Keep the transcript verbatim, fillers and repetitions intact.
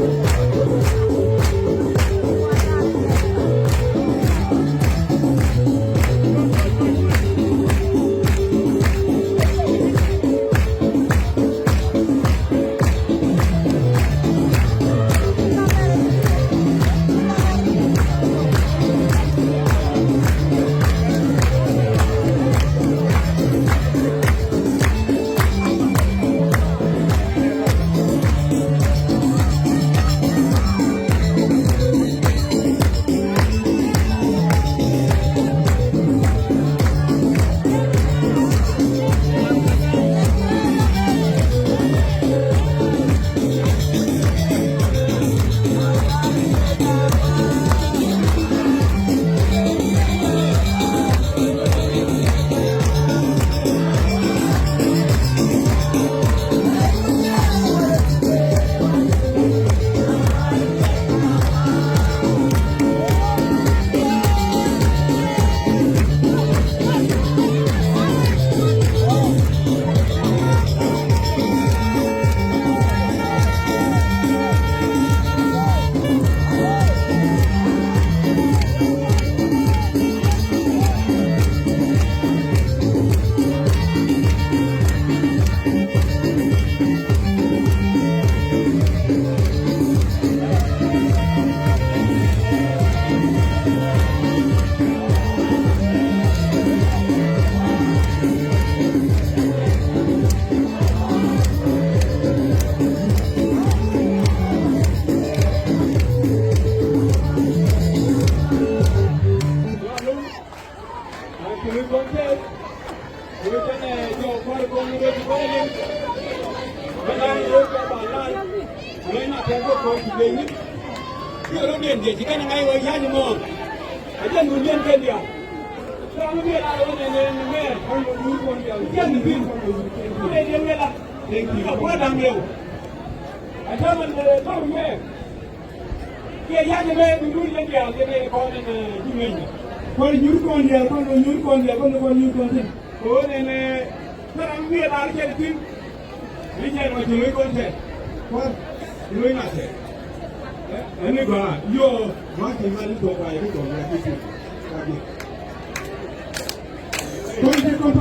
Thank you. Kiɛ ya̱c ɛmɛ bi duut yɛn diaal yɛn ɛ kɔn ɛn ji̱ ŋäcnɛ. Kɔn nyuur kɔn diaal, kɔn nyuur kɔn diaal, kɔn kɔn nyuur kɔn thi̱n. Kɛ ɣöö nɛnɛ thil ram wi̱i̱ lar cɛl thi̱n. Ni cɛl ma ci lo̱c kɔn tɛt. Kua̱r ci lo̱c na tɛt. Ɛn ni gɔaa yio̱o̱ ma ci mal ni thuɔ̱k ba yɛ ki gɔaa yɛ ki thi̱n. Kɔn tɛt kɔn